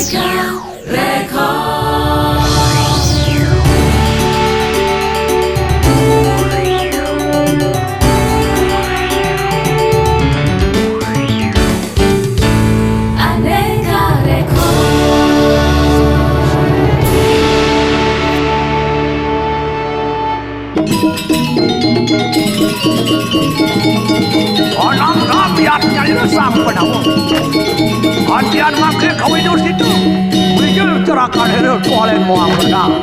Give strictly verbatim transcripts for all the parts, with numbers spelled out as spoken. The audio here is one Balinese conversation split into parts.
Anang kamiat nyalira sang penawung. Antian mangke kawinus itu. Wigil cerakan hira tualen muang pedang.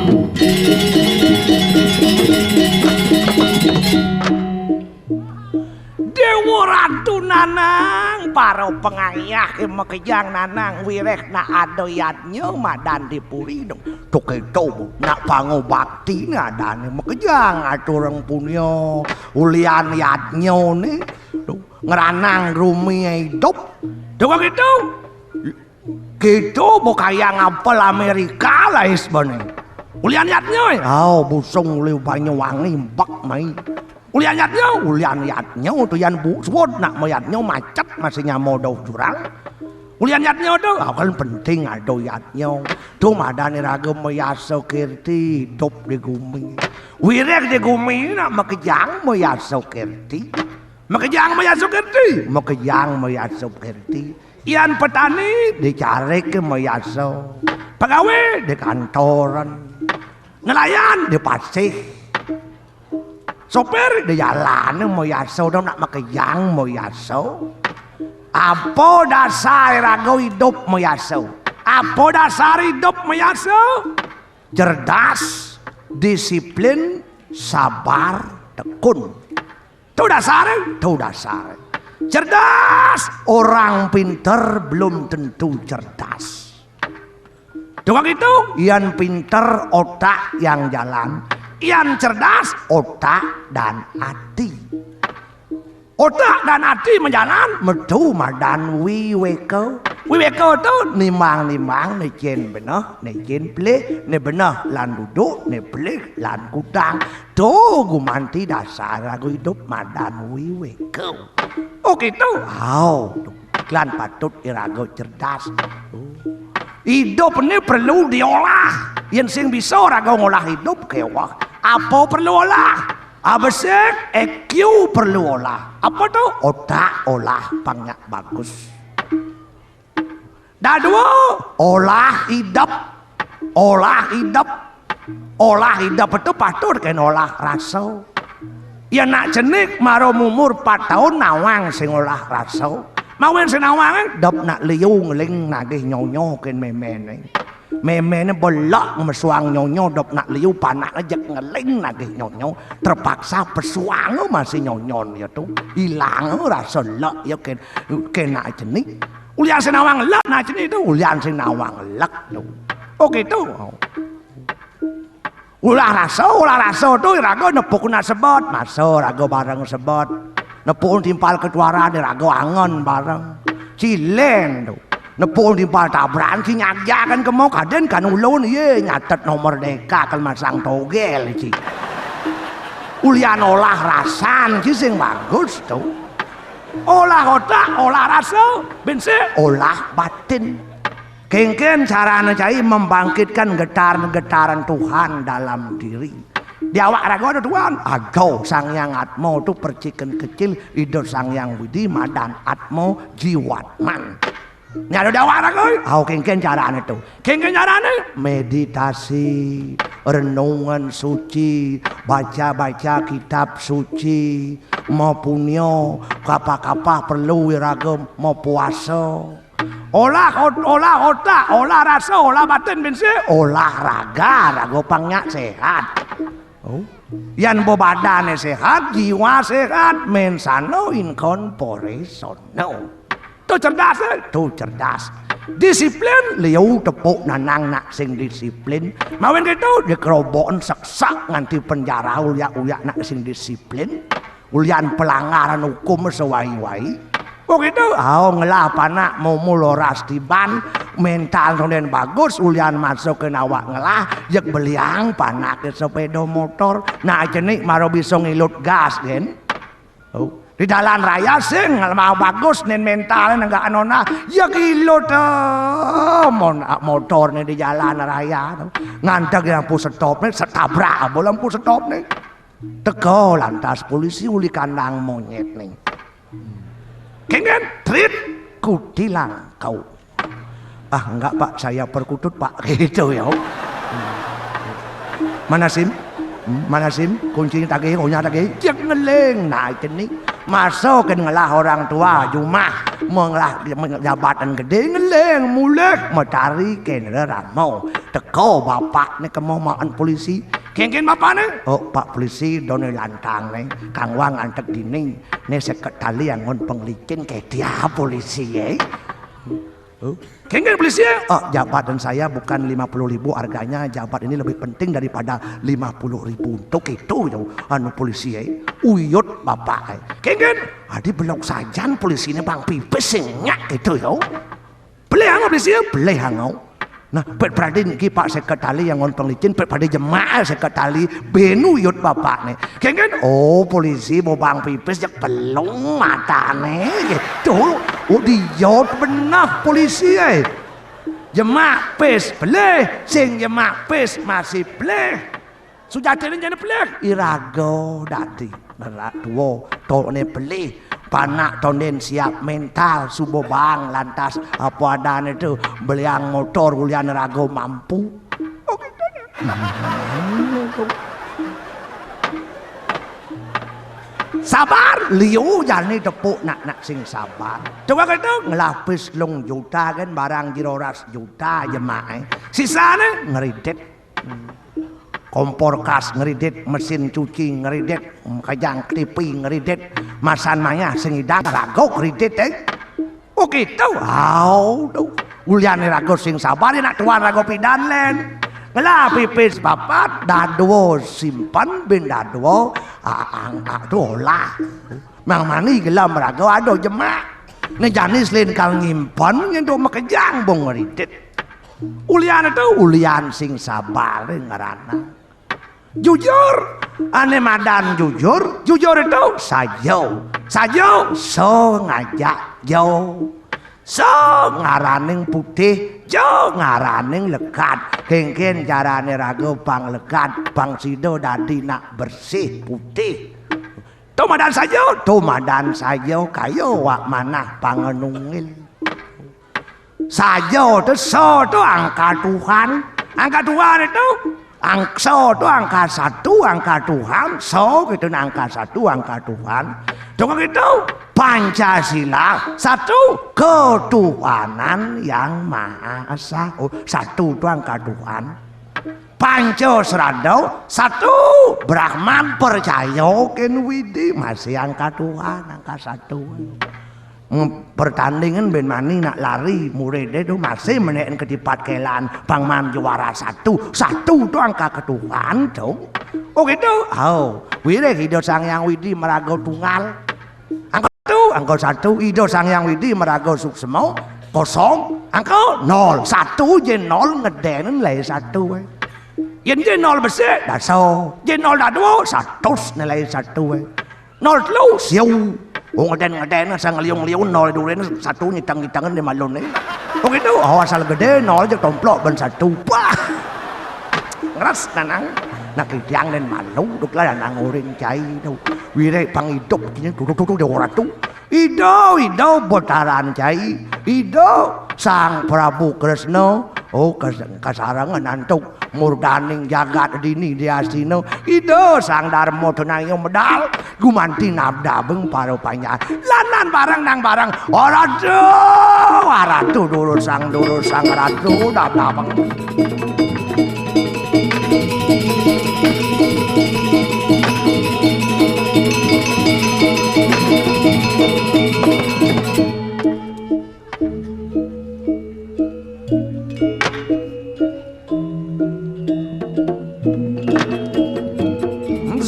Dewa Ratu Nanang, para pangayah ke makejang Nanang, wireh nak ada yadnya madan di puri dong. Tuh keto, nak pangobakti nak adane makejang atureng punia ulian yadnya ni. Tuh, ngranang rumi idup. Tuh gitu. Gitu, bukaya ngapel Amerika lah isbane. Ulian yadnya, eh. Oh, busung uli Banyuwangi, mbek mai. Ulian yadnya, ulian yadnya, tu yan bu, suwud nak mayadnya macet masih nyamo doh jurang. Ulian yadnya tu, oh, kan penting ada yadnya. Tu madane raga mayasa kirti, hidup di gumi. Wireh di gumi nak makejang mayasa kirti. Makejang mayasa kirti, makejang mayasa kirti. Yan petani dicarik mayasa. Pegawe di kantoran. Nelayan di pasih. Sopir di jalan mayasa, dong nak makejang mayasa. Apa dasar raga hidup mayasa? Apa dasar hidup mayasa? Cerdas, disiplin, sabar, tekun. Tu dasar, tu dasar. Cerdas, orang pinter belum tentu cerdas. Tu kan gitu, yan pinter otak yang jalan, yan cerdas otak dan ati. Otak dan ati majalan, metu madan wiweka. Wiweka tu nimbang-nimbang, ne cen beneh, ne cen pelih, ne beneh lan duduk, ne pelih lan kutang. Tu gumanti dasar raga hidup madan wiweka. Oh gitu. Au, tu. Iklan patut iraga cerdas. Oh. Hidup ni perlu diolah. Yen sing bisa raga ngolah hidup kewah. Apa perlu olah? Abesik, E Q perlu olah. Apa tu? Otak olah pangak bagus. Dadua, olah idep. Olah idep. Olah idep tu patut kena olah rasa. Ya nak cenik mara umur empat taun nawang sing olah rasa. Mawen sing nawang, eh, dep nak liu ngeling nagih nyonyo ken memene. Memene belak ngemesuang nyonyo, dep nak liu panak jek ngeling nagih nyonyo. Terpaksa pesuang masih nyonyo ya tu. Ilang rasa lek ya ken, ken nak cenik. Ulian sing nawang lek nak cenik tu, ulian sing nawang lek tu. Oh gitu. Ulah rasa, ulah rasa tu raga nepuk nak sebet, masa raga bareng sebet. Nepuk timpal ketuaran raga angen bareng. Cilen tu. Nepuk timpal tabran si nyagya kan kemo kaden kan ulun ye nyatet nomor deka kan masang togel ci. Ulian olah rasan ci sing bagus tu. Olah otak, olah rasa, bin sik olah batin. Kengken carane cai membangkitkan getaran-getaran Tuhan dalam diri. Di awak raga ada Tuhan, ada Sang Hyang Atma tu percikan kecil, Ida Sang Hyang Widi madan Atma jiwatman. Ni ada di awak raga, au kengken carane tu. Kengken carane meditasi, renungan suci, baca-baca kitab suci, mapunya, kapah-kapah perlu iraga mapuasa. Olah ot-, olah otak, olah rasa, olah batin bin sik, olahraga, raga pang nyak sehat. Oh. Yan bo badane sehat, jiwa sehat, mensana in corpore sano. Tu cerdas, eh? Tu cerdas. Disiplin, liu tepuk nanang nak sing disiplin. Mawen gitu, dikeroboken seksek nganti penjara uyak-uyak nak sing disiplin. Ulian pelanggaran hukum sewai-wai. Oh gitu, au ngelah panak momo loras tiban, mental sonden bagus, ulian masuk ke awak ngelah, jek beliang panak ke sepeda motor, nah cenik maro bisa ngilut gas, gen. Oh. Di jalan raya sing lemah bagus nen mental nenggak anona. Ya kilo to. Mon motor nih di jalan raya to. Ngantek lampu stop nih, setabrak apa lampu stop nih. Teko lantas polisi uli kandang monyet nih. Kengen trit kutilang kau. Ah, enggak, Pak, saya perkutut, Pak. Gitu ya. Mana sim? Hmm, mana sim? Kuncinya tadi, kuncinya tadi. Cek ngeling. Nah, itu nih. Masuk kan ngelah orang tua, jumah mengelah jabatan gede ngeling, mulek matari kenera ramo. Teko bapak nih kemo maan polisi. Kengen bapak nih? Oh, Pak polisi, done lantang nih. Kang Wang antek dini. Nih seket tali anggon penglicin ke dia polisi ya. Huh? Kengen polisi ya? Oh, jabatan saya bukan lima puluh ribu harganya, jabat ini lebih penting daripada lima puluh ribu untuk itu ya, anu polisi ya. Uyut bapak ya. Kengen, adi belok sajan polisi ini bang pipis sing nyak gitu ya. Beleh angau polisi ya, beleh angau. Nah, pet pradin iki Pak seket tali anggon penglicin, pet pada jemak seket tali, benu uyut bapak nih. Kengen, oh polisi bobang pipis ya pelung matane gitu. Oh diot benah polisi eh. Jemak pis beleh, sing jemak pis masih beleh. Sujatine jane beleh, iraga dadi. Nerak tuwa, tone beleh. Panak tonden siap mental, subo bang lantas apa adane tu beliang motor ulian raga mampu. Oh gitu. Sabar, liu jani tepuk nak-nak sing sabar. Coba kata ngelapis lung juta kan barang jiro ras juta jemae. Sisane ngeridit. Kompor kas ngeridit, mesin cuci ngeridit, kejang T V ngeridit, masan maya sing idang rago kredit eh. Oh gitu. Au tu. Ulian rago sing sabar nak tuan rago pidan len. Ngelah pipis papat, dadua simpen bin dadua, ah, ang, ah, tu olah. Mang mani gelam raga ada jemak. Ne janis lain kal nyimpen nyentuk makejang bong ngeritit. Ulian itu ulian sing sabar ngerana. Jujur, ane madan jujur, jujur itu sajo. Sajo, so ngajak jo. So ngaraning putih, jo ngaraning lekat. Kengken carane raga pang lekat, pang sida dadi nak bersih putih. Tumadan saja, tumadan saja, kaya wak manah pangenungil. Saja tu so tu angka Tuhan. Angka Tuhan itu angkso tu angka satu, angka Tuhan. So gitu angka satu, angka Tuhan. Tunggu gitu Pancasila satu ketuhanan yang maha esa. Oh, satu tu angka Tuhan. Panca Srada satu, Brahman percaya ken Widi masih angka Tuhan, angka satu. Pertandingan ben mani nak lari murid tu masih menek ketipat kelan pangman juara satu. Satu tu angka ketuhan tu. Oh gitu. Oh, wirid hidup sang yang Widi meraga tunggal. Angka satu, angka satu, Ida Sang Hyang Widi maraga suksma, kosong, angka nol. Satu je nol ngedenen lai satu eh. Yen je nol besik, dasa. Je nol dadua, satus nilai satu eh. Nol telu, siu. Oh ngeden-ngeden sang liung-liung nol durin satu nyitang-nyitangan di malun eh. Oh gitu, oh asal gede nol je tomplok ben satu. Bah. Ngeras nanang. Nak kitiang den malu duk lah nanang uring cai tu. Wirek pang idup kini duduk-duduk di orang tu. Ido, ido botaran cai. Ido Sang Prabu Kresna. Oh kas-, kasarangan antuk murdaning jagat dini di astina. Ido Sang Darma tunaya medal. Gumanti nabda beng para panjang. Lanan barang nang barang. Waratu, waratu dulu sang dulu sang ratu nabda beng.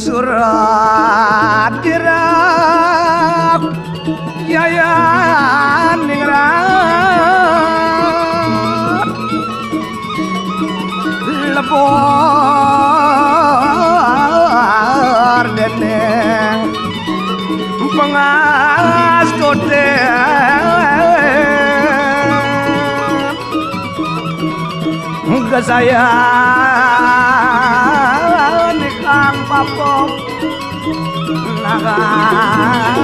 Surat dirab yayan ningrat. Sayan ikang papok nagan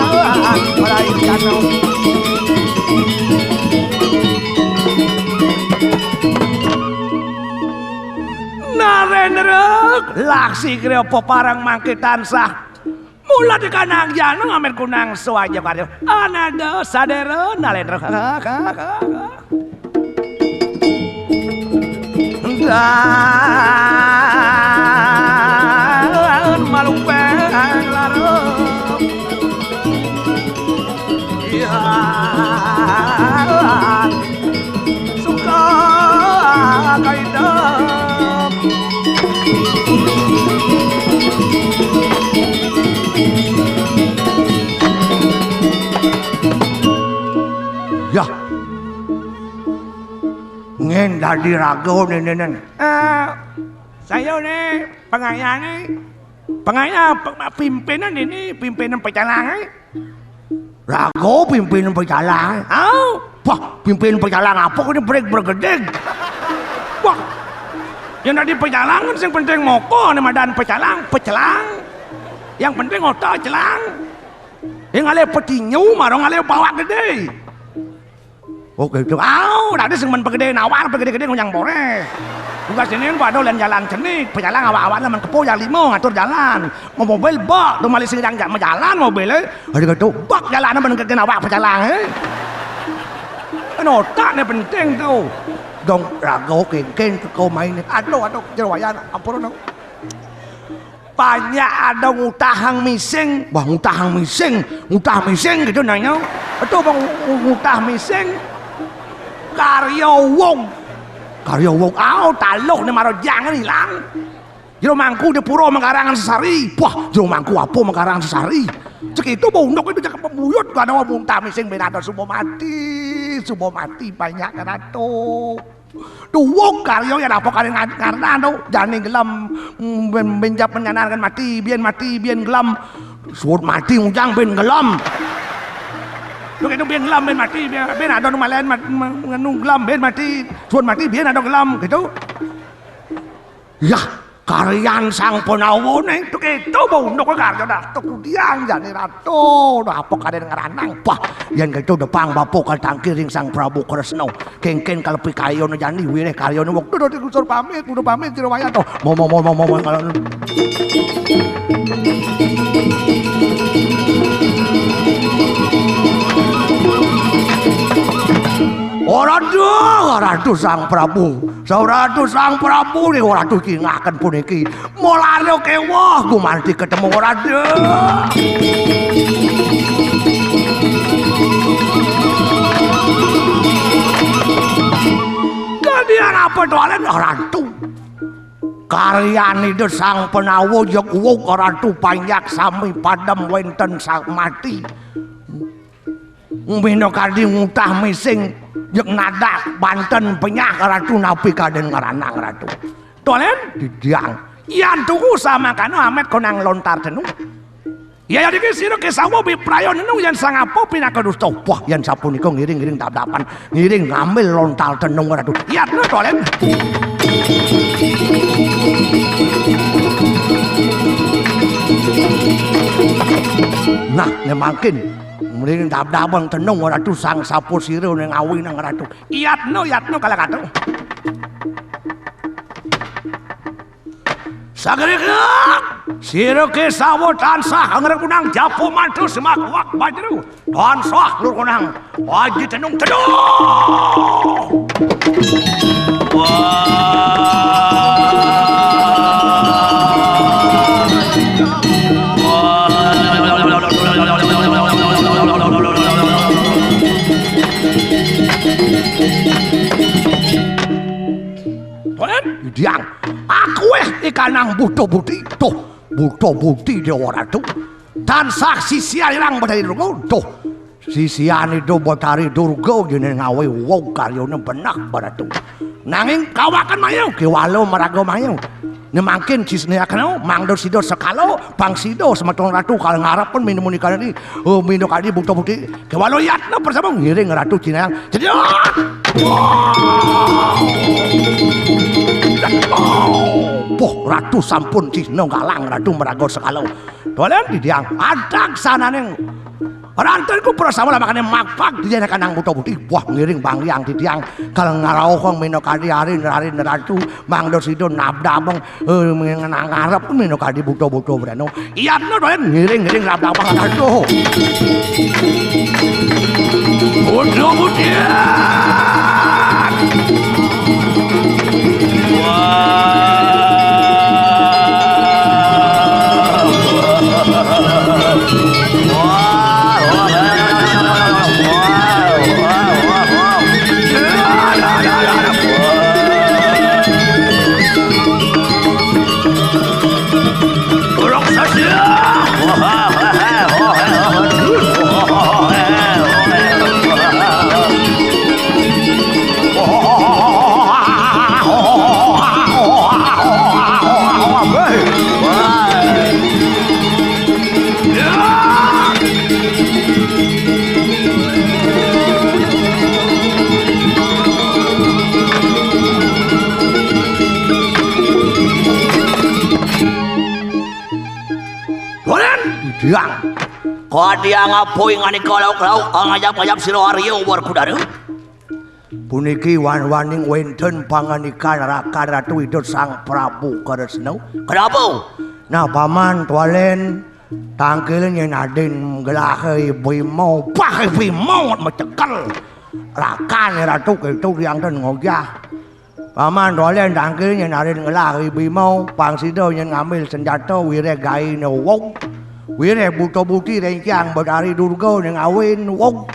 pelayan. Narendra, laksi kriya peparang mangke tansah. Mula dikanang jana ngamen kunang swaja karya. Ananda sadera nalendra. Dan malumpeng larang. Iya. Suka kaidam. Yah. Ngen dadi raga nenen. Eh, saya ne, pengayane. Pengaya, pe-, pimpinan ini, pimpinan pecalang, eh. Raga pimpinan pecalang, eh. Au, wah, pimpinan pecalang apa kene breg bergedeg. Wah, yang dadi pecalang kan sing penting moko, ne madan pecalang, pecelang. Yang penting otak celang. Yang ngalih petinju, marang ngalih bawak gede. Oh, gitu. Au, dadi sing men pegede nawar, pegede-gede ngunyang boreh. Tugas ini kan pada len jalan cenik, pejalan awak-awakne men kepo yang lima ngatur jalan. Mau mobil bak, tu malih sing yang jak majalan mobil, eh. Ada gitu, bak jalan men kena awak pejalan, eh. Kan otak ni penting tu. Dong raga kengken teko main. Aduh, aduh, jerowayan, ampun, aduh. Banyak ada ngutahang mising. Wah, ngutahang mising. Ngutah mising gitu nanya. Itu bang u-, ngutah mising. Karya wong. Karya wong. Au, taluh ni mara jangan hilang. Jero mangku di pura mengkarangan sesari. Wah, jero mangku apa mengkarangan sesari? Cek itu bondok itu cakep pembuyut. Gak ada ngutah mising ben ada subo mati. Subo mati banyak kan atuh. Duwung karya yen apa kare ngan-, ngarnan to, jane gelem, mm, ben, ben japen ngananken mati, biyen mati, biyen gelem. Suwun mati ngujang ben gelem. Lho, kene biyen gelem, ben mati, biyen, ben ada nu malen mat-, me-, ngenu gelem, ben mati. Suwun mati, biyen ada gelem, gitu. Yah, karyan Sang Panawa ning to keto, bondok karya Ratu Kudiang, jane Ratu. Nah, apa kare ngeranang? Bah, yen keto depang bapa katangki ring Sang Prabu Kresna. Kengken kalepi kayane jani, wireh karyane wong. Duh, duh, duh, pamit, kudu pamit, jero wayah to. Mo, mo, mo, mo, mo, mo. Ora duh, ora duh Sang Prabu. Sauratu Sang Prabu ning ora duh cingaken puniki. Mulane kewah gumanti ketemu ora duh. Kadian apa dolen ora duh? Karyanida Sang Panawa yek uwung ora duh panjak sami padem wenten sang mati. Umbina kadi ngutah mising, yek nadak banten penyah Ratu napi kaden ngranang Ratu. Tolen? Didiang. Yan tuku samangkana amet konang lontar tenu. Ya, ya, niki sira kesawa bipraya nenu yen sangapa pinaka dusta. Wah, yen sapunika ngiring-ngiring dap-dapan, ngiring ngambil lontar tenu Ratu. Yatna, tolen. Nah, ne mangkin. Mrene dab-daban tenung Ratu sang sapa sira ning awinang Ratu. Yatna, yatna kalah katu. Sagriget, sira kesawa tansah angrep kunang japu mantu semak wak bajru. Tansah lur kunang waji tenung teduh. Wah. Tulen, Diang, aku eh ikanang buto buti. Tuh, buto buti Dewa Ratu. Tansah sisian irang Betari Durga. Tuh, sisian itu Betari Durga jene ngawe wong karyane benah Baratu. Nanging kawaken mayu, kiwala maraga mayu. Nyemangkin cisne akeno, mangdo sida sekala, pang sida semeton ratu kal ngarepin minumuni kali, oh, mino kali buta putih. Kewalo yatna persama ngiring ratu cinayang. Cedak! Wah! Poh, ratu sampun cisne galang, ratu meraga sekala. Dolen didiang, adak sananing rantenku prasama makane mapak didiang kanang buta putih. Wah, ngiring bang yang didiang. Kal ngarauhang mino kali arin, arin ratu, mangdo sida nabdabeng, eh, ngenang ngarep mino kali buta-buta breno. Iyatna dolen ngiring-ngiring nabdabeng ratu. Buta putih. Dolen, diang. Kadiang apa ingane kalau-kalau ngajap-ngajap sira Arya Werkudara? Puniki wan-waning wenten pangandikan rakan Ratu Ida Sang Prabu Kresna. Kenapa? Nah, Paman Twalen tangkilin yen adin ngelahe Bima, bah Bima mecekel. Rakan Ratu ketu yang ten ngojah. Paman Twalen tangkilin yen adin ngelahe Bima, pang sida yen ngambil senjata wire gaine wong. Wire buta buti rencang Betari Durga ning awin wong.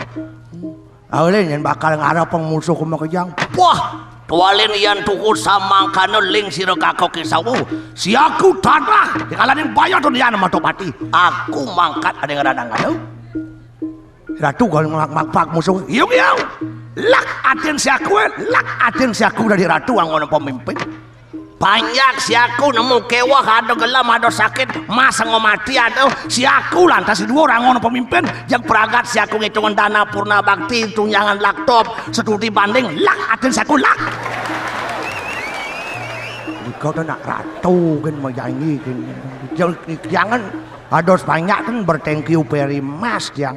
Awale yen bakal ngarepeng musuh kumakejang. Wah, Twalen yan tuhu samangkana ling sira kaka Kisawu. Siaku tanah, dikalaning bayar dunia mata pati. Aku mangkat ade ngeradang anu. Ratu kal ngelak makpak musuh. Yung yung. Lak atin siaku, eh. Lak atin siaku dari ratu anggon pemimpin. Panjak siaku nemu kewah, ada gelam, ada sakit, mas ngo mati ada. Siaku lantas dua orang ngono pemimpin, yang pragat siaku ngitungan dana purna bakti, tunjangan laptop, setuti banding, lak atin siaku lak. Kau tu nak ratu kan majangi kan. Jangan, jangan ada sebanyak kan bertengkiu peri mas yang.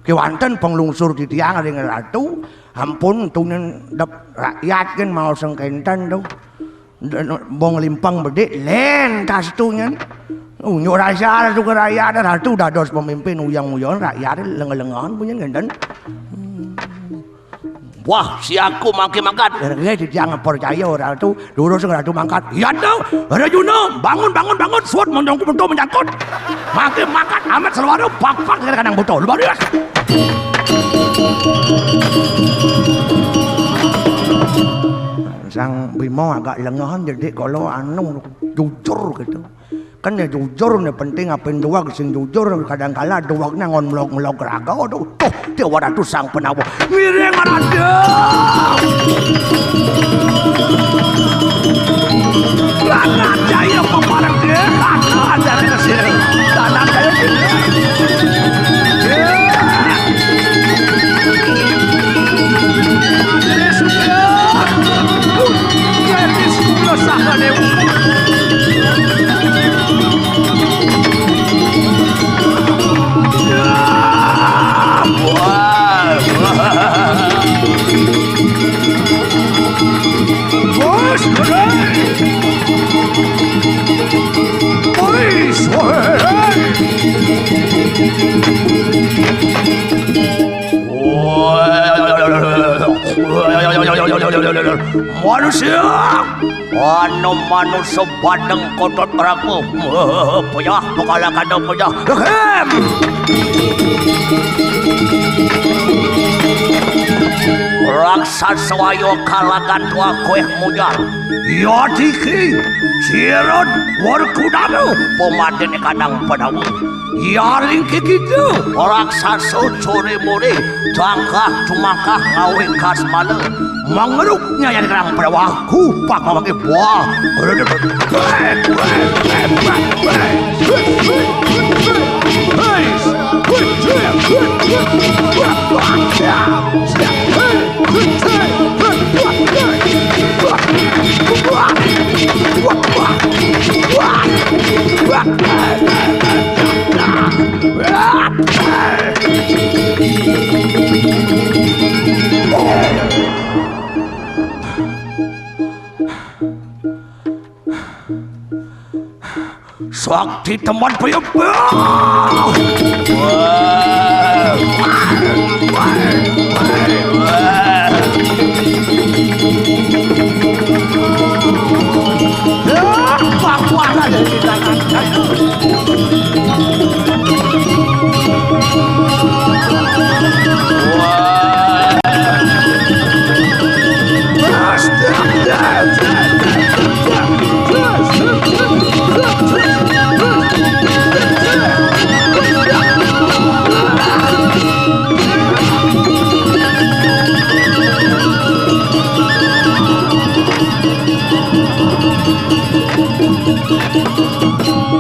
Kewanten penglungsur titiang ring ratu, ampun tunen dep rakyat kan mau sengkenten tu. Bong limpang bedik, lentas tu nyen. Unjuk rasa tu ke rakyat, ratu dados pemimpin uyang-uyang, rakyat lengah-lengahan punya ngenten. Wah, siaku mangke mangkat. Nggih, jangan percaya orang tu, lurus ratu mangkat. Ya tu, Rajuna, bangun, bangun, bangun, suat menyangkut, menyangkut. Mangke mangkat, amat selwara, pak-pak, dengan kanang botol. Luar biasa. Sang Bima agak lengahan jadi kalau anu jujur gitu. Kan ya jujur nih penting apa yang dua sing jujur kadang kala dua nang on melok melok raga tuh tuh dia wadah tuh sang penawa ngiring raja. Raga jaya pemarang dia raga dari sini tanah jaya sini. Manusia, anu manusia badeng kotot raga. Puyah, pekala kada puyah. Ahem. Saswaya kalagan tua kueh mujar. Ya diki, sirud, Werkudara, pamadené kadang Pandawa. Ya ringki kita, raksasa sore more, tangkah tumangkah ngawé kasmala. Mangeruk nyayani kadang Pandawa, kupak mawaki buah. Sakti teman payah.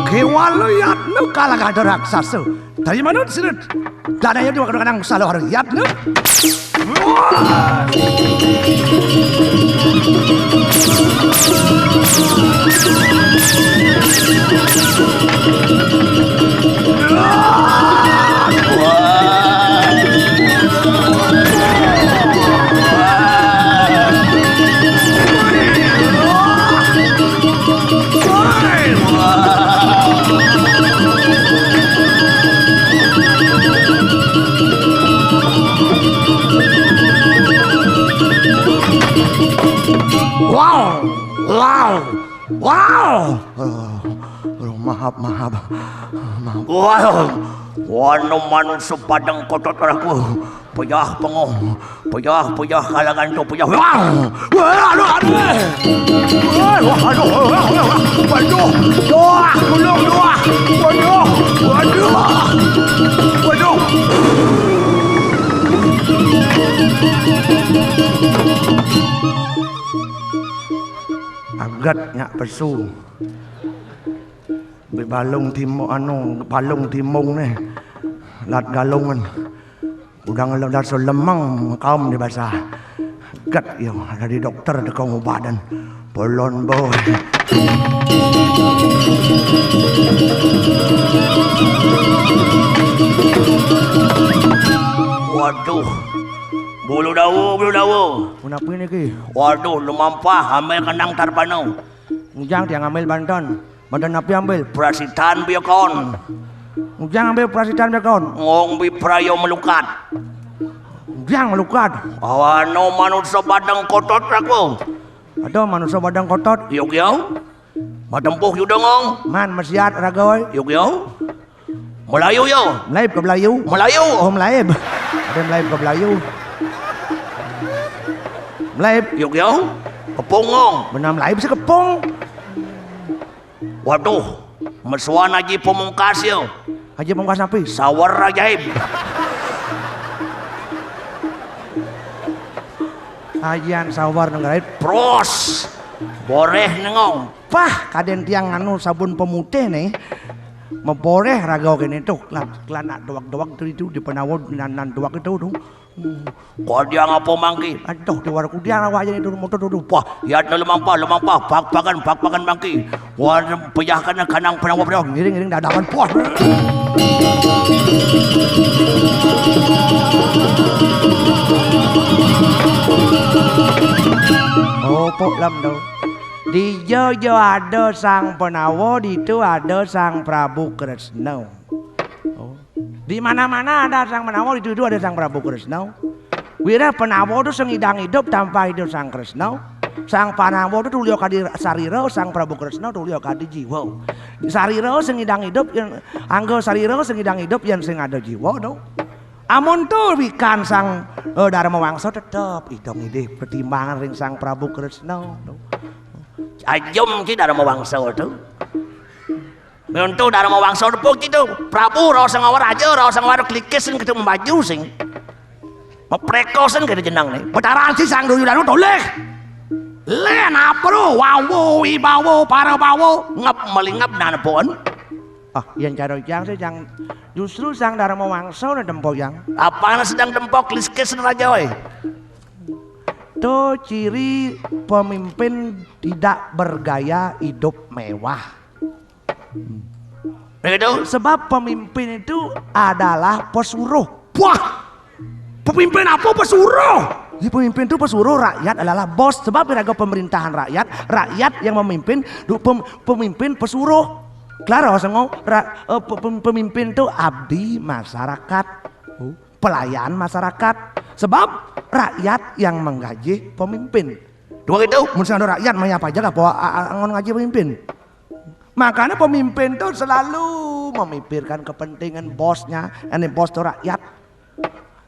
Kéwala yatna kalagan raksasa. Tadi manut sirud. Danaya dua kadang salah yatna. Wow, wow, wow. Aduh, aduh, maaf, maaf. Maaf. Wow, wano manusa padang kotot raku. Payah pengong, payah, payah kalangan tu, payah. Wah! Wah, aduh, aduh. Wah, aduh, wah, wah, wah. Waduh, doa, tolong doa. Waduh, waduh. Waduh. Agat nyak pesu. Bi balung timu anu, balung timung nih. Lat galungan. Udah ngeledar so lemeng kaum di basah. Gat yo, ada di dokter dekong ubadan. Polon boy. Waduh. Bulu dawa, bulu dawa. Kenapa ini ki? Waduh, lumampah, ambil kenang tarpano. Ujang tiang ambil banten. Mantan napi ambil? Prasitan biakon. Ujang ambil prasitan biakon. Ngong bi prayo melukat. Ujang melukat. Awano manusa badang kotot raku. Ada manusa badang kotot. Yuk yo. Matempuh yuda ngong. Man mesiat raga oi. Yuk yo. Melayu yo. Melaib ke Melayu? Melayu. Oh, Melaib. Ada Melaib ke Melayu. Melaib. Yuk yo. Kepung ngong. Benar Melaib si kepung. Waduh, mesuan Haji Pamungkas yo. Haji Pamungkas napi? Sawar ajaib. Hajian sawar nenggarit. Pros. Boreh nengong. Pah, kaden tiang anu sabun pemutih nih. Meboreh raga kene tuh. Kelan, kelan nak doak-doak tuh itu di penawon nan, nan doak itu tuh. Kodiang apa mangki? Aduh, di warung kudiang awak jadi dulu motor dulu. Wah, ya ada lemang pa, lemang pa, pak pakan, pak pakan mangki. Wah, pejahkan kanang penang penang ngiring ngiring dadakan. Wah. Oh, pok lam tu. Di jo jo ada sang penawa, di tu ada sang Prabu Kresna. Oh. Di mana-mana ada sang Panawa, di situ ada sang Prabu Kresna. Wira Panawa tu sengidang hidup tanpa hidup sang Kresna. Sang Panawa tu tulia kadi sarira, sang Prabu Kresna tulia kadi jiwa. Sarira sengidang hidup yang angga sarira sengidang hidup yang sing ada jiwa tu. Amun to wikan Sang, eh, Darma Wangsa tetep ida ngidih pertimbangan ring Sang Prabu Kresna. Ajem ci Darma Wangsa to. Nyentuh Darma Wangsa tepuk ci to. Prabu, rasa ngawar aja, rasa ngawar klikis sing kita maju sing. Maprekosen kita jeneng nih. Betaran si Sang Duryudana toleh. Len apro wawo wibawo para bawo ngep melingep nanepon. Ah, yang cara yang sih yang justru Sang Darma Wangsa tempo yang. Apa sedang tempo klikis raja oi? To ciri pemimpin tidak bergaya hidup mewah. Begitu? Sebab pemimpin itu adalah pesuruh. Wah, pemimpin apa pesuruh? Ya, pemimpin itu pesuruh, rakyat adalah bos. Sebab iraga pemerintahan rakyat, rakyat yang memimpin, du-, pem-, pemimpin pesuruh. Klaro, sengo, ra-, eh, pe-, pem-, pemimpin itu abdi masyarakat. Oh, pelayan masyarakat. Sebab rakyat yang menggaji pemimpin. Dua gitu. Mun sing ada rakyat mah apa aja apa a-, a-, angon ngaji pemimpin. Makanya pemimpin tuh selalu memikirkan kepentingan bosnya, ini bos tuh rakyat.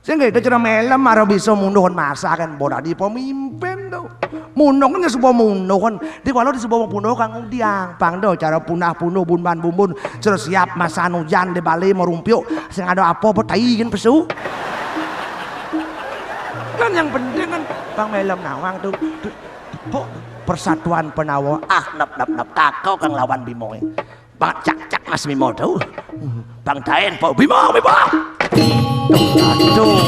Sehingga itu cara melem harus bisa munduhun masa kan, bodoh di pemimpin tuh. Munduhnya sebuah munduhun, di kalau di sebuah munduh kang udiang, pang do cara punah punduh bumban bumbun, terus siap masa hujan di Bali merumpiuk, sing ada apa apa tai kan pesu. Kan yang penting kan pang melem nawang tuh, tuh, po-, persatuan penawa, ah, nep nep nep, takau kang lawan Bimoy. Bang cak cak Mas Bimo tuh. Bang Daen, Pak Bimo, Bimo. Aduh.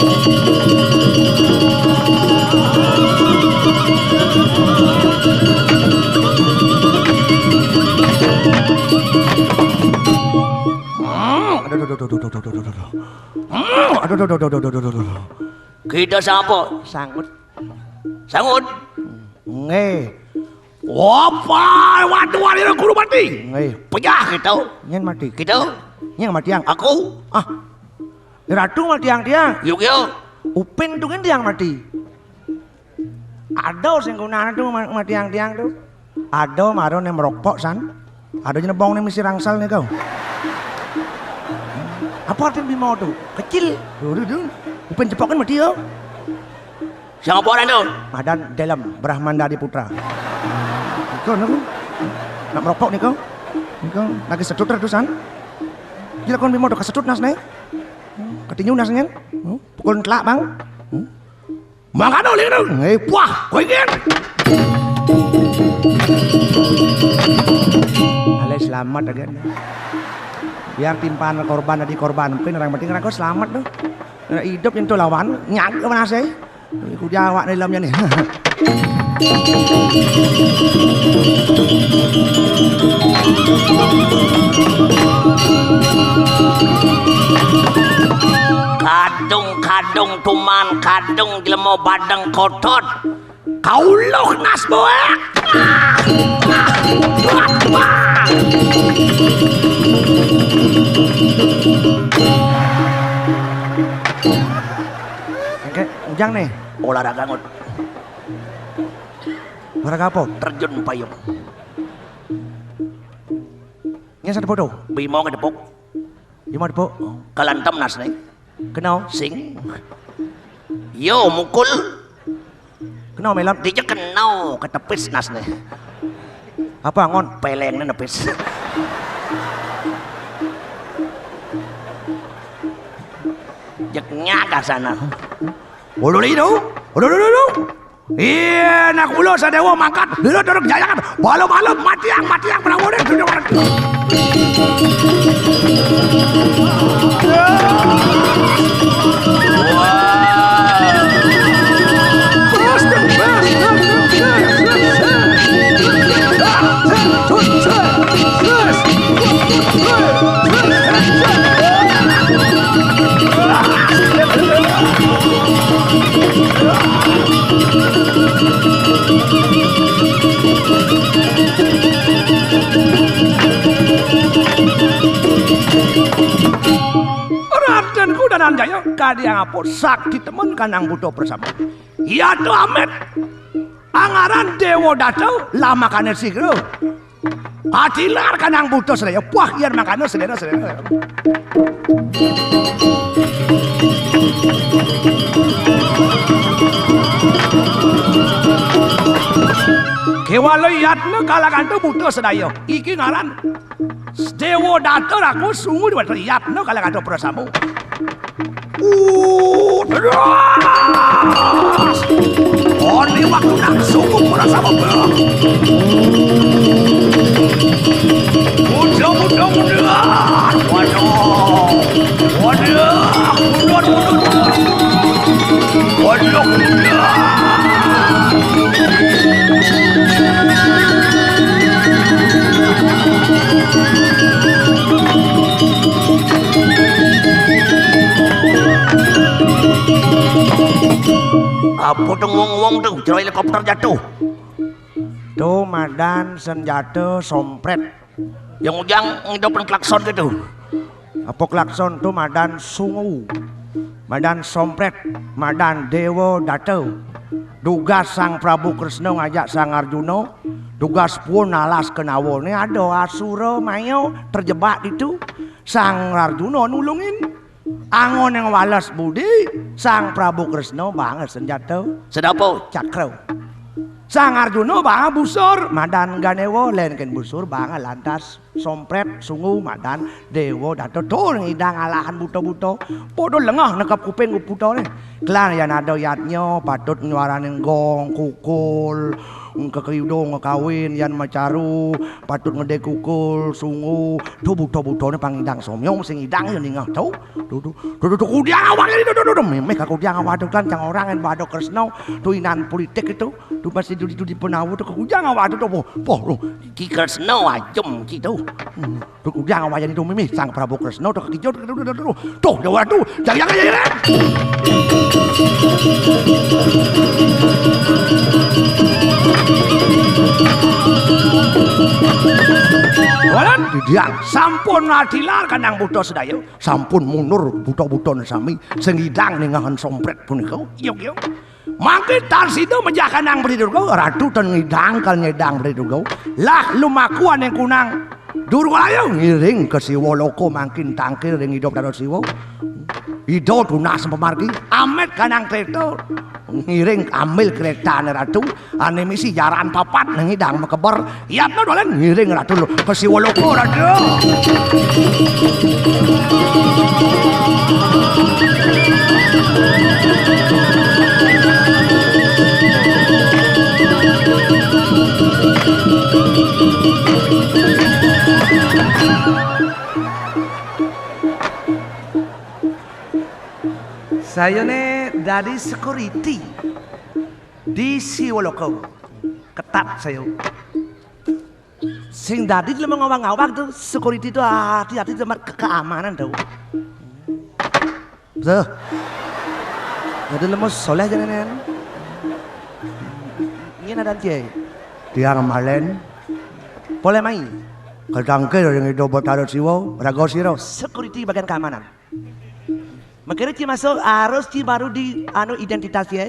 Hmm, aduh, aduh, aduh, aduh, aduh, aduh, aduh, aduh. Hmm, aduh, aduh, aduh, aduh, aduh, aduh, aduh. Kita siapa? Sangut. Sangut. Nggih. Apa? Waduh, waduh, guru mati. Nggih. Pejah kita. Nyen mati. Kita. Nyen mati yang. Aku. Ah. Ratu mati yang tiang. Yuk, yuk. Upin tuh kan tiang mati. Ada sing gunane tuh ma-, mati yang tiang tuh. Ada marun yang merokok san. Ada jenebong nih mesti rangsal nih kau. Apa artinya Bimo tuh? Kecil. Dulu tuh. Upin cepok kan mati yo. Siapa orang tuh? Madan Delem, Brahmanda Diputra. Kau nih. Nak merokok nih kau. Nih kau lagi sedut terus san. Gila kau Bimo tuh kesedut nas nih. Ketinju nasnya. Hmm? Pukul telak bang. Hmm? Mangkano lino. Eh, wah, kowe iki. Ale selamat agen. Biar timpaan korban tadi korban, pin orang penting aku selamat tuh. Nek hidup nyentuh lawan, nyangke mana sih? Iku jawab nih dalamnya nih. Kadung-kadung tuman, kadung jelema badeng kotot. Kauluh nas boek. Oke, ujang nih. Olahraga ngut. Olahraga apa? Terjun payung. Ini satu foto. Bimo ngedepuk. Bimo depuk. Kalantem nas nih. Kenal? Sing. Yo mukul. Kenal melam? Dia kenal ketepis nas nih. Apa ngon? Peleng nih nepis. Jeknya ke sana. Ulu lidu. Ulu ulu ulu. Iya, nak ulo sadewa mangkat, lilo turun jayangan, balo-balo matiang, matiang, penawarin, sudah orang. Raden Kudananjaya kadi ngapun sakti temen kanang buta bersama. Iya tuh Amit. Angaran Dewa Data lamakane sigra. Adilar kanang buta sedaya. Wah, yen mangkana sedaya, sedaya. Kéwala yatna kalaganto buta sedaya. Iki ngaran Déwa Data Raku Sungu Déwa Data yatna kalaganto prasama. Uh, terus. Oni waktu nang Sungu prasama. Muda, muda, muda. Waduh. Waduh, mundur, mundur, mundur. Waduh, mundur. Apa tuh ngwong-ngwong tuh, jero helikopter jatuh? Tuh madan senjata sompret. Yang ujang ngidupan klakson gitu. Apa klakson tuh madan Sungu, madan sompret, madan Déwa Data. Dugas Sang Prabu Kresna ngajak Sang Arjuna, dugas pun alas kenawa. Né ada asura maya terjebak ditu. Sang Arjuna nulungin. Anggon yang wales budi, Sang Prabu Kresna banget senjata. Sedapa? Cakra. Sang Arjuna banget busur, madan Ganéwa, lén kén busur banget lantas. Sompret Sungu madan Déwa Data tur ngidang alahan buta-buta. Padha lengah nekep kuping butané. Klan yan ada yadnya patut nyuaraning gong, kukul, kekayuda ngekawin yan macaru, patut ngedé kukul, Sungu. Tuh buta-butané pangidang somya sing ngidang ya ningeh tuh. Tuh, tuh, tuh, tuh, tuh, kudiang awak ini, tuh, tuh, tuh, tuh, méméh ka kudiang awak tuh kan, cang orang yang pada Kresna, tuh inan politik itu, tuh pasti dudi-dudi penawa tuh ka kudiang awak tuh, tuh, poh, poh, tuh. Ki Kresna ajem ki tuh. Hmm. Tuh kudiang awak ini tuh méméh, Sang Prabu Kresna tuh ka kijot, tuh, tuh, tuh, tuh, tuh, tuh, jawab tuh, jangan, jangan, jangan. Walan, didian, sampun matilar kanang buta sedaya. Sampun mundur buta-buta sami sing ngidang ningahan sompret punika. Iya, iya. Mangke tan sida mejah kanang Beli Durga, ratu tan ngidang kal nyedang Beli Durga. Lah lumaku aning kunang Durgalaya ngiring ka Siwa Loka mangkin tangkil ring Ida Betara Siwa. Ida tunas pamargi, amit kanang treta ngiring ambil kretane ratu. Ané misi jaran papat nang idang makeber. Yatna dolen ngiring ratu lu. Ka Siwa Loka, ratu. Saya né dadi security di Siwa Loka. Ketat saya. Sing dadi lemu ngawang-ngawang tuh security tuh hati-hati sama ke keamanan tuh. Tuh. Jadi lemu soleh jangan. Ini ada cie. Tiang malen. Boleh mai. Kadangke yang itu Betara Siwa, raga sira. Security bagian keamanan. Makanya ci masuk harus ci baru di anu identitas ya.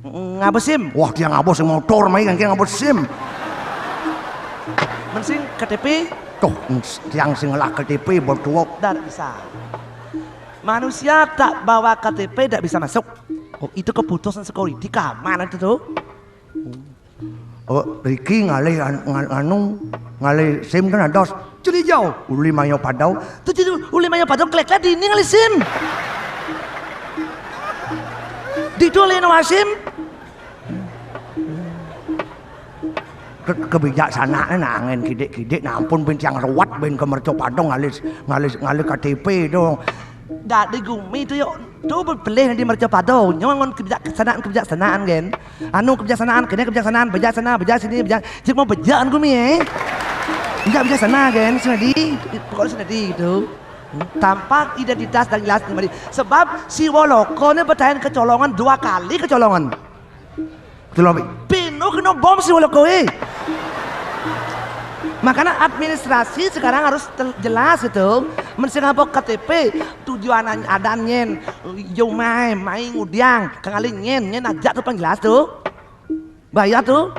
Ngabes SIM. Wah, dia ngabes motor mai kan ngabes SIM. Mensing K T P. Tuh, tiang sing ngelah K T P bertuok. Tidak bisa. Manusia tak bawa K T P tidak bisa masuk. Oh, itu keputusan security keamanan itu tuh. Oh, Riki ngalih an- ngal- anu ngalih SIM kan ada. Celi jauh. Uli mayo padau. Tuh, tuh, tuh, uli mayo padau klek-klek di ini ngalih SIM. Di itu oleh no SIM. Ke, kebijaksanaan angin kidik-kidik, nah ampun, ben tiang ruwet, ben ke mercapada ngalih ngalih ngalih K T P dong. Dadi gumi tu yuk. Tu bepelih di mercapada. Nyongon kebijaksanaan, kebijaksanaan kan. Anu kebijaksanaan, kene kebijaksanaan, bejak sana, bejak sini, bejak. Cik mau bejaan gumi eh. Bejak bejak sana kan, sini di, pokoknya sini di gitu. Tampak identitas dan jelas pribadi. Sebab Siwa Loka ni bertahan kecolongan dua kali kecolongan. Betul, Abi? Pino kena bom Siwa Loka eh. Makanya administrasi sekarang harus tel- jelas itu. Mesti ngapa K T P tujuan adan nyen, yo mai mai ngudiang, kengali nyen nyen aja tu pang jelas tu. Bahaya tu.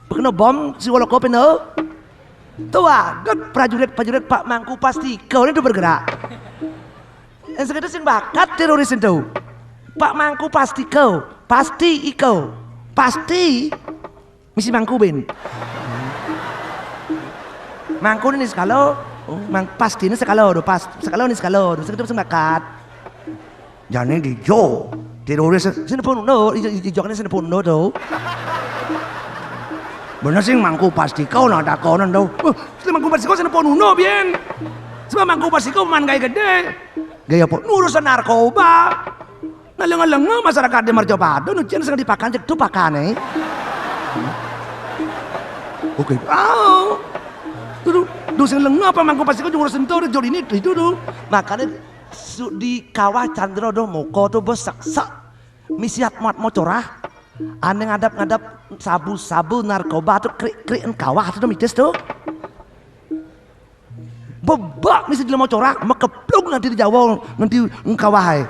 Kena bom Siwa Loka pino. Tu aget prajurit-prajurit Pak Mangku pasti kau ni tu bergerak. Yang segitu sing bakat teroris itu. Pak Mangku Pastika, pasti iko. Pasti misi mangku ben. Mangku ni sekala, oh, mang, pasti ni sekala tu, pas, sekala ni sekala tu, sing bakat. Jane dijo, teroris sing pun no, ijo, ijo, ijo sing pun no tu. Bener sing Mangku Pastika nak takonan tu. Oh, sing Mangku Pastika sing pun no, bien. Sebab Mangku Pastika man gawe gede. Gawe apa? Nurusan narkoba. Nah, lenga-lenga masyarakat di Mercapada, nu cen sing dipakan cek tu pakane. Oke. Ah. Tu, tu, tu sing lenga apa Mangku Pastika ngurus sentuh, jol ini, itu tu. Makane su-, di kawah Candra do moko tu beseksek. Misi at mat mocorah. Ane ngadap-ngadap sabu-sabu narkoba tu krik-krik kawah tu mitis tu. Bebak misi di lemo corak, mekeplung nanti di Jawa, nanti ngkawah ae.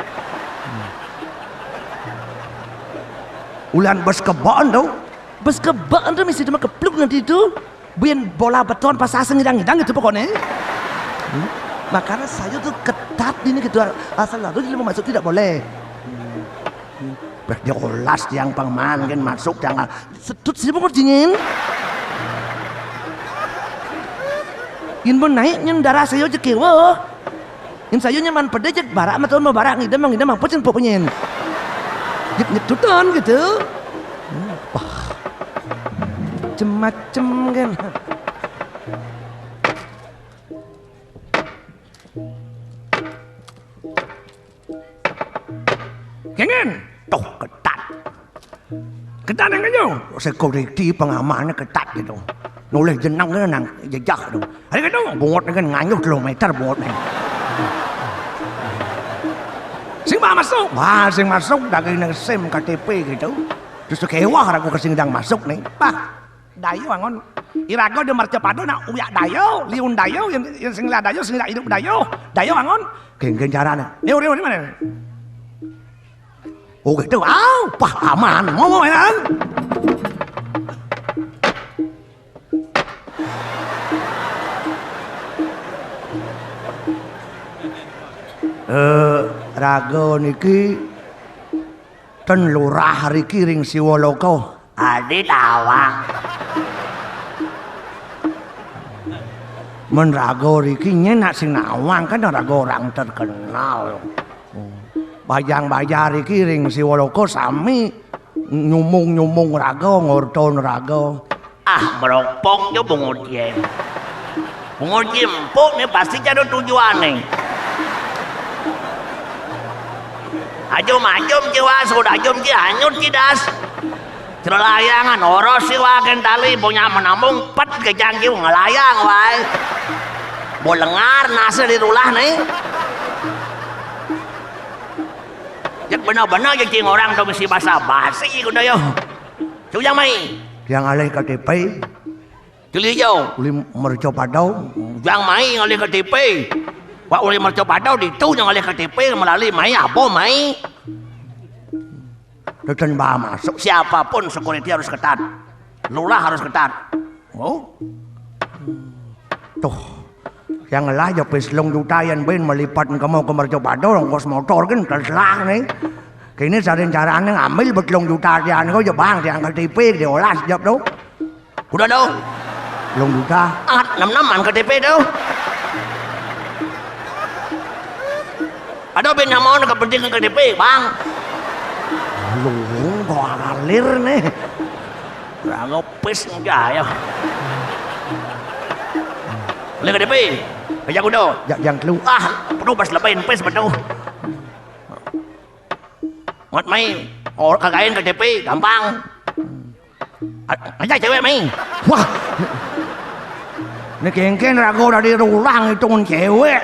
Ulan bes kebon tu. Bes kebon tu misi di mekeplung nanti tu. Buin bola beton pas aseng ngidang-ngidang gitu pokoknya. Hmm. Makanya saya tu ketat ini gitu. Asal lalu di lemo masuk tidak boleh. Beh, dia olas tiang pangman kan masuk tiang. Sedut sih pokok dingin. Yen pun naik nyen darah saya jek kewa. Yen saya nyaman pede jek barak metu mau barak ngidam ngidam apa cen pok penyen. Jek nyedutan gitu. Wah. Macem-macem kan. Kengen, toh ketat. Ketat yang kenyo. Security pengamannya ketat gitu. Noleh jeneng kene nang jejak tu. Hari gitu bungut ni kan nganyuh telung meter bungut ni. Sing bah masuk, bah sing masuk daging nang sim K T P gitu. Terus kewah aku ke sing dang masuk ni. Bah, dayo angon. Iraga di Mercapada nak uyak dayo, liun dayo, yang, yang sing lah dayo, sing lah hidup dayo. Dayo angon. Geng-geng carane. Ni uri uri mana? Oh gitu. Au, pah aman. Mau mau kan? Eh, raga niki ten lurah riki ring Siwaloka. Adi tawang. Men raga riki nyen nak sing nawang kan raga orang terkenal. Bajang-bajang riki ring Siwaloka sami nyumung-nyumung raga, ngorton raga. Ah, meropong jo bungut ye. Bungut ye empuk ni pasti cado tujuan ni. Ajum-ajum jiwa sudah ajum ji hanyut cidas. Celalayangan oros siwa ken tali punya menambung pet kejang ji ngelayang wae. Bo lengar nase di rulah ni. Jek bener-bener jek cing orang tu mesti basa-basi kudu yo. Sujang mai. Yang alih K T P. Cili yo. Uli Mercapada. Sujang mai ngalih K T P. Wak uli Mercapada ditu yang alih K T P melalui mai apa mai? Teten ba masuk siapapun security harus ketat. Lurah harus ketat. Oh. Tuh. Yang lah jok pis telung juta yang ben melipat kamu ke Mercapada ongkos motor kan terserah ni. Kini sarin carane ngambil bet telung juta tian ko jebang tiang K T P diolah jawab tu. Udah tu. Telung juta. At enam enam an K T P tu. Ada ben nama nak penting K T P bang. Lu kok alir ni. Berapa pis enggak ya. Boleh K T P. Aja kuda. Jak jang telu. Ah, penuh pas lebih pis betul. Mat mai. Oh, kagain K T P gampang. A-, aja cewek mai. Wah. Ni kengken raga dari rulang hitungan cewek.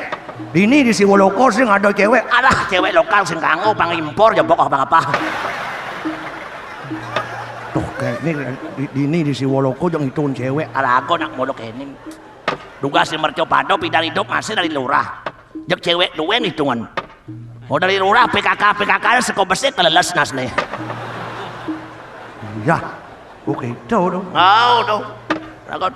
Dini di Siwoloko sing ada cewek. Alah, cewek lokal sing kanggo pang impor ya pokok apa-apa. Tuh, kayak ini di, dini di Siwoloko jeng hitungan cewek. Alah, aku nak muluk ini. Tugas di Mercapada pidan hidup masih dari lurah. Jek cewek duwe hitungan. Mau dari lurah P K K, P K K seko besik keleles nasne. Ya, oke itu tu. Au tu. Raga.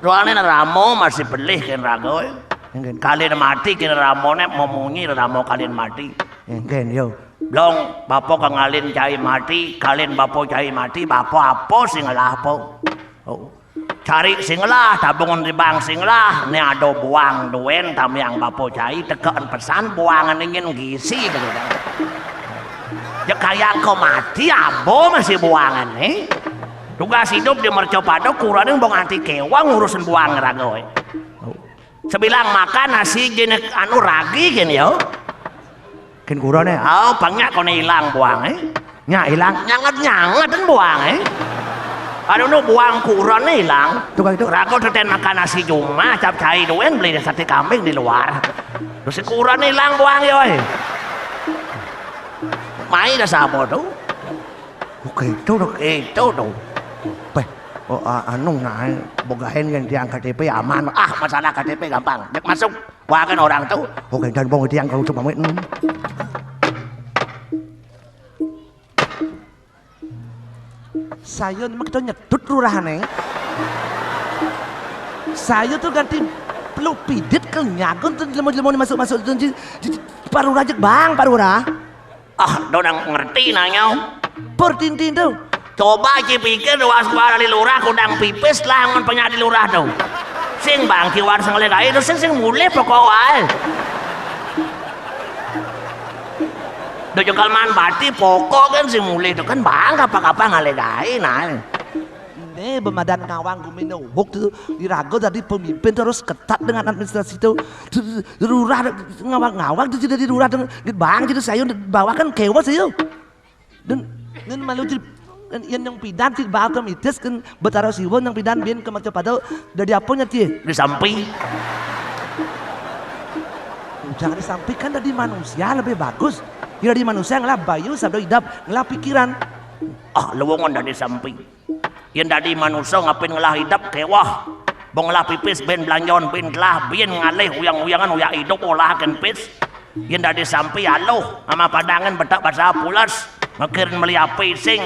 Soalnya ramo masih belih kan raga. Enggak. Kalian mati kira ramone memunyi ramo kalian mati. Enggak, yo. Blong, bapa kangalin cai mati, kalin bapa cai mati, bapa apa sing ngelah apa? Oh. Cari sing ngelah, tabungan di bank sing ngelah, né ada buang duen tamiang bapa cai, tekeken pesan buangan ingin gisi begitu. Jek kayang ko mati, abo masih buangan né. Tugas hidup di mercapada kurang bong anti kewang ngurusin buang raga. Sebilang makan nasi jenek anu ragi gini ya. Kin kurane, oh, pangnya kone ilang buang, eh. Nya ilang, nyanget-nyanget buang, eh. Aduh, nu buang kurane ilang. Tukang itu. Rago teten makan nasi cuma, cap cai duen beli sate kambing di luar. Terus si kurane ilang buang ya, eh. Mai dah sama tuh. Oke, itu tuh, itu tuh. Beh, oh, a- anu nah, bogahen yang tiang K T P aman. Ah, masalah K T P gampang. Jek masuk. Wah, kan orang tuh. Oke, dan bong tiang kalau cuma main. Saya nih kita nyedut lurahane. Saya tuh ganti peluk pidit ke nyagun tuh jelema-jelema ini masuk-masuk tuh ji- ji- ji- Pak Lurah jek bang, Pak Lurah. Ah, dodang ngerti nanya. Pertintin tuh. Coba ci pikir dua suara di lurah kudang pipis lah ngon penyak di lurah tuh. Sing bang kiwar sing legai tuh sing sing mulih pokok wae. Do jengkal man bati pokok kan sing mulih tuh kan bang apa-apa ngalegai nah. Né bemadan ngawang gumi nuhuk tuh dirago jadi pemimpin terus ketat dengan administrasi tuh. Tuh, lurah ngawang-ngawang tuh jadi lurah tuh bang jadi saya bawa kan kewas saya. Dan dan malu jadi kan yang nyong pidan sih bawa ke mitis kan betara siwon yang pidan bin ke macam pada dari apa nya ti? Di samping. Jangan disampaikan dari manusia lebih bagus. Ya dari manusia ngelah bayu sabdo idap ngelah pikiran. Ah, lowongan dari samping. Yen dadi manusa ngapin ngelah idep kewah. Bong ngelah pipis ben blanjon ben telah ben ngalih uyang-uyangan uyak idup olahaken pis. Yen dadi sampi aluh ama padangen betak basa pules. Mekirin meli api sing.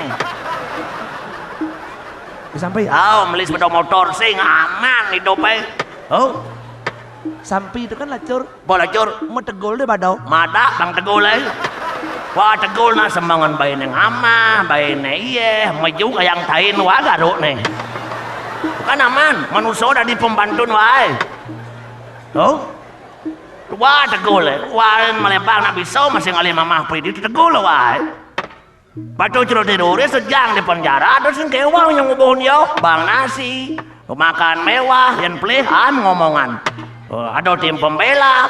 Sampi. Oh, meli sepeda motor sing aman idupe. Oh. Sampi itu kan lacur. Apa lacur? Metegul deh badau. Madak bang tegul eh. Wah tegul nak semangan baine ngamah, baine iye, meju kayang tain wah garuk nih. Kan aman, manusia udah di pembantun wae. Oh. Wah tegul eh. Wah melempang nak bisa masih ngalih mamah pidi tegul wae. Batu cerut tidur sejang di penjara terus sing kewang yang ngubuhun yo bang nasi makan mewah yang pelih am ngomongan. Oh, ada tim pembela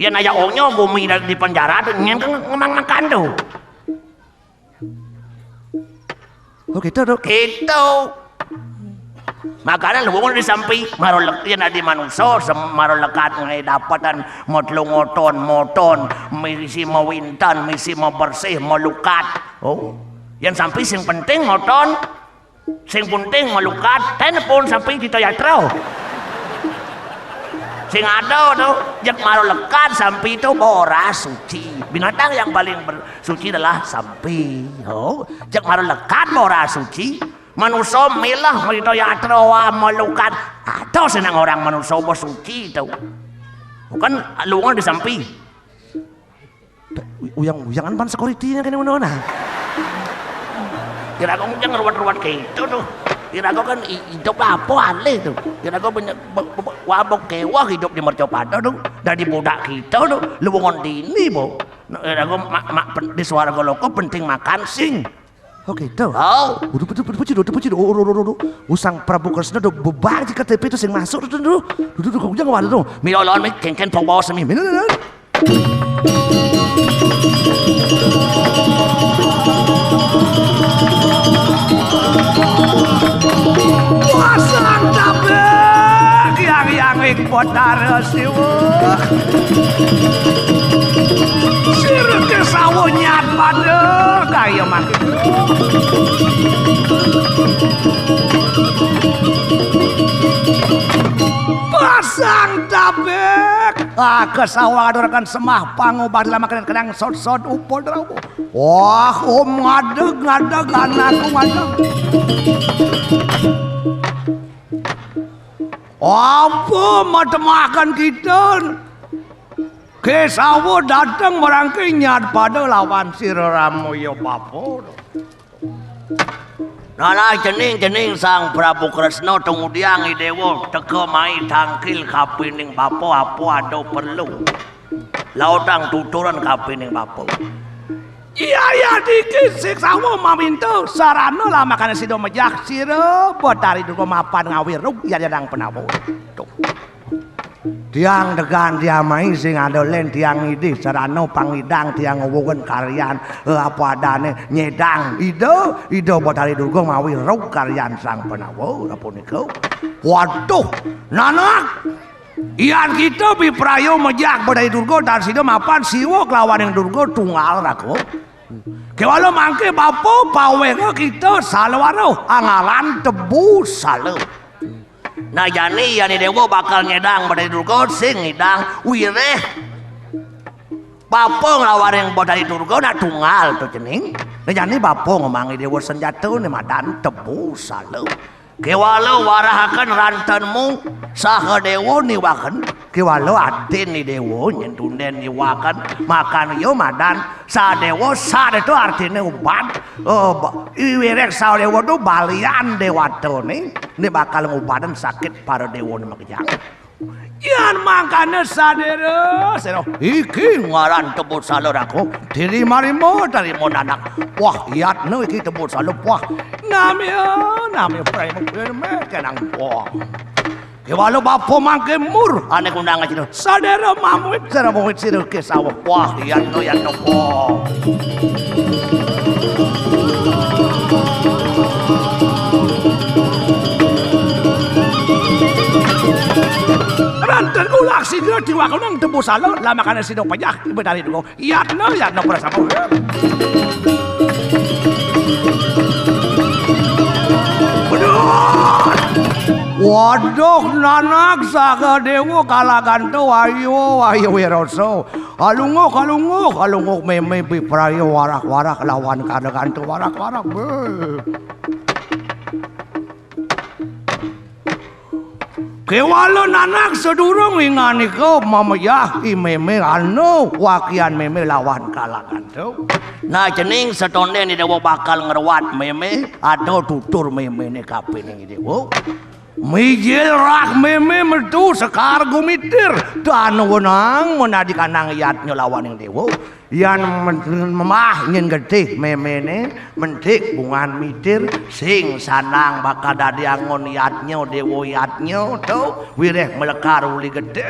yang aja onyo gumi dari di penjara tuh nyen ke ngemang makan tuh. Oh gitu tuh. Gitu. Makanan lu mau disampi maro lek yen adi manusa sem- maro lekat ngai dapatan motlongoton moton misi mawintan misi mabersih malukat. Oh, yang sampi sing penting moton sing penting malukat telepon sampi kita yatra. Sing ada tuh jek maro lekat sampi itu boras suci binatang yang paling ber- suci adalah sampi. Oh, jek maro lekat boras suci. Manusa milah merita yatra wah melukat. Ada senang orang manusa bos suci itu. Bukan lunga di sampi. Uyang-uyangan pan security-nya kene ngono nah. Kira kok yang ruwet-ruwet gitu tuh. Kira kok kan i- hidup apa alih tuh. Kira kok banyak be- be- wabok kewah hidup di mercapada tuh. Dari budak kita tuh. Luwungan dini bo. Nah, kira kok mak mak pen- di suara goloko penting makan sing. Oh gitu. Oh. Udah puji udah puji udah puji udah udah udah udah. Usang Prabu Kresna udah bebak di K T P itu sing masuk tuh dulu. Dulu dulu kujang waduh tuh. Milo lawan mi kengken pok bawa semi. Milo lawan. Wasang tabe kiang yang ing potara siwa. Sirke sawo nyat pada kaya mati. Pasang tabek. Ah, kesawang aturaken semah pangobah dalam makan kenang sot-sot upod rawu. Wah, om ngadeg ngadeg anakku ngadeg. Apa matemakan kita? Kesawa dateng marangke nyat pada lawan sira Rama ya bapa. Nana cening-cening Sang Prabu Kresna tumudiang Idewa teka mai tangkil kapining bapa apa ada perlu. Lautang tuturan kapining bapa. Iya, iya, dikit sik sawa maminta sarana lamakane sida mejah sira Betari Durga mapan ngawirug ya jadang penawa. Tuh. Tiang degan tiang mai sing ada len tiang ngidih sarana pangidang tiang ngwugen karyan, eh, apa adane nyedang Ida, Ida Betari Durga mawi rug karyan Sang Panawa punika. Waduh, nanak. Yan kita bipraya mejak Betari Durga dan sida mapan Siwa kelawaning Durga tunggal raga. Kewala mangke bapa pawega kita salwara angalan tebu sala. Nah, jani yan Dewa bakal nyedang Betari Durga sing ngidang wireh. Bapa nglawaning Betari Durga nak tunggal to cening. Nah, jani bapa ngemang Dewa senjata ne madan tebu sala. Kewala warahaken rantenmu saha Dewa niwaken. Kewala adin Dewa nyen tunden niwaken makan ya madan Sadewa, sad itu artine ubat. Oh, ba-, iwirek Sadewa tu balian dewatane, ne bakal ngubaden sakit para dewa ne makejang. Yan mangkane sadera, sira, iki ngaran tebus sala raku. Diri marimo, tarimo nanak. Wah, yatno iki tebus sala. Wah, namya, namya prema prema kenang. Wah. Kewala bapa mangke mur, ane kundang ajina. Sadera mamuit, sadera mamuit sira ke sawah. Wah, yatno, yatno, wah. Ranten kulak sigra diwakunang tebus sala, lamakane sida pejah, Betari Durga. Yatna, yatna prasama. Bener. Waduh, nanak saga dewa kalaganta wayu, wayu wirasa. Alunguh, alunguh, alunguh meme bipraya warak-warak lawan kalaganta warak-warak. Beuh. Kewala nanak sadurung inganika mameyah i meme anu wakian meme lawan kalaganta. Nah, cening satonden Dewa bakal ngruat meme, ada tutur memene kapining Dewa. Mijil rah meme metu sekar gumitir, tan wenang menadi kanang yatnya lawaning Dewa. Yan men-, memah nyen getih memene, mentik bungan mitir, sing sanang bakal dadi angon yatnya, dewa yatnya, to, wireh melekar uli getih.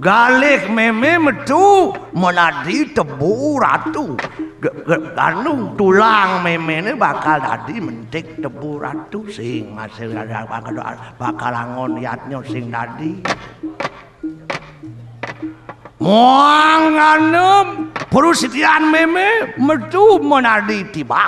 Galih meme metu menadi tebu ratu. Ge-, ge-, anu, tulang memene bakal dadi mentik tebu ratu, sing masih ada bakal, bakal angon yatnya sing dadi. Mangkana prasitian meme metu menadi tibah.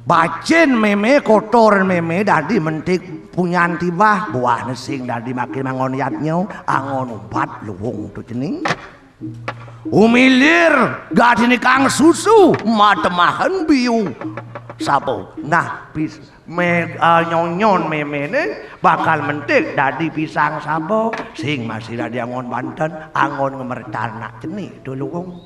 Bacin meme, kotor meme dadi mentik punyan tibah, buahne sing dadi makin angon yatnya, angon ubat luwung tu cening. Umilir gadine kang susu matemahen biu sabo. Nah, pis-, me-, eh, nyonyon memene bakal mentik dadi pisang sabo, sing masih dadi angon banten, angon ngemertar nak cening tu luwung.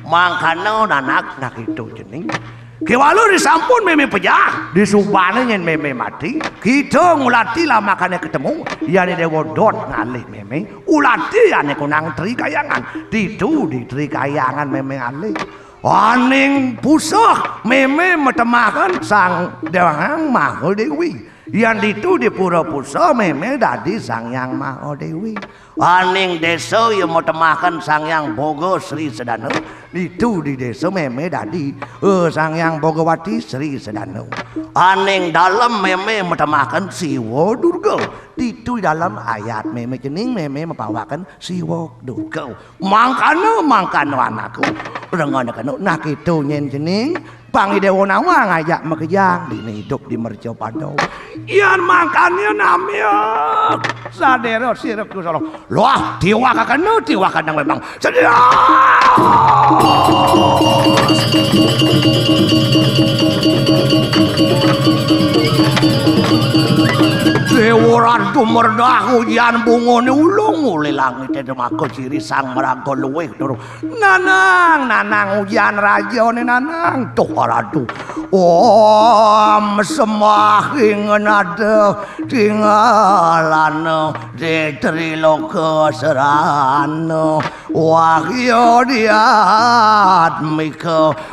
Mangkana nanak nak itu cening. Kewala disampun meme pejah, disubane nyen meme mati, kita ngulati lamakane ketemu, yane dewa dot ngalih meme, ulati ane kunang Tri Kayangan, ditu di Tri Kayangan meme ngalih. Aning pusah meme metemahan Sang Dewang Maha Dewi. Yan ditu di pura pusa meme dadi Sang Hyang Maha Dewi. Aning desa ya metemahan Sang Hyang Boga Sri Sedana. Ditu di desa meme dadi, eh, Sang Hyang Bogawati Sri Sedana. Aning dalem meme metemahan Siwa Durga. Ditu di dalem ayat meme cening meme mepawaken Siwa Durga. Mangkana, mangkana anakku. Rengana kena, nah, kita nyen cening, pang Idewa nawang ajak makejang, dini idup di mercapada. Yan mangkana namya sadera sira kusala. Loh, tiwak kena, tiwak kena memang. Sedia. Dewa Ratu merdah ujan bungone ulung. Uli langité demaga ciri sang maraga luwih tur. Nanang, nanang ujan rajané nanang. Duh, Ratu. Om semahing nada tingalana di triloka serana. Wahya diatmika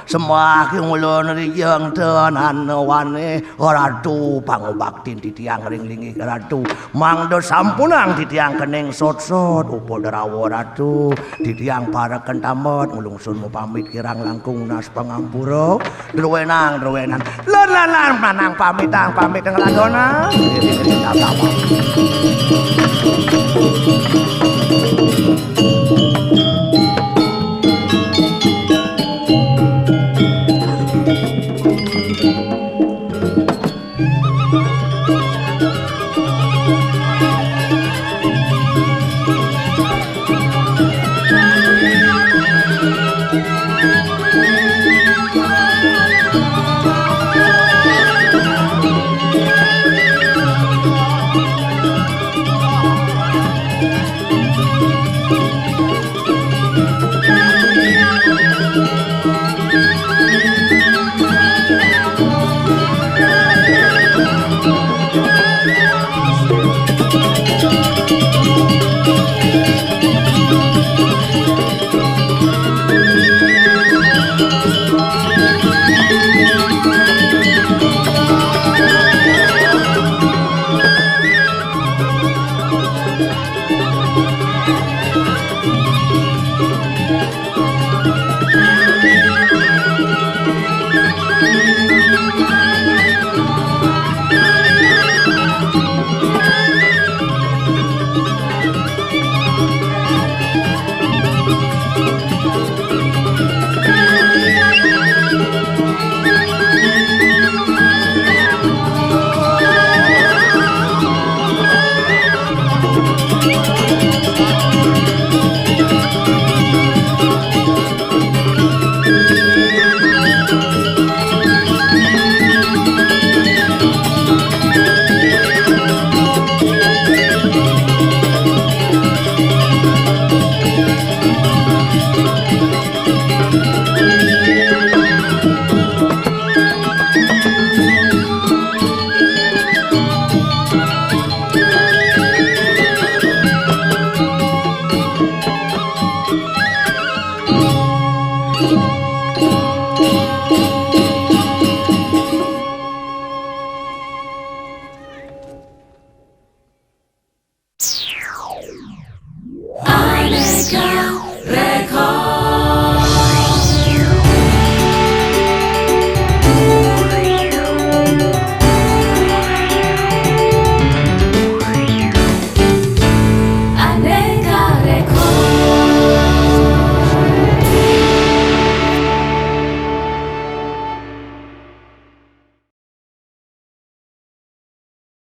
semahing ulun rijeng tenana wané. Ratu pangubaktin titiang ring linggih Ratu. Mangda sampunang titiang kening sotsot upadrawa Ratu. Titiang pareken tambet ngulungsun mapamit kirang langkung nunas pangampura. Druénang, druénang. Lan, lan, lan, manang pamitang, pamit nglagona.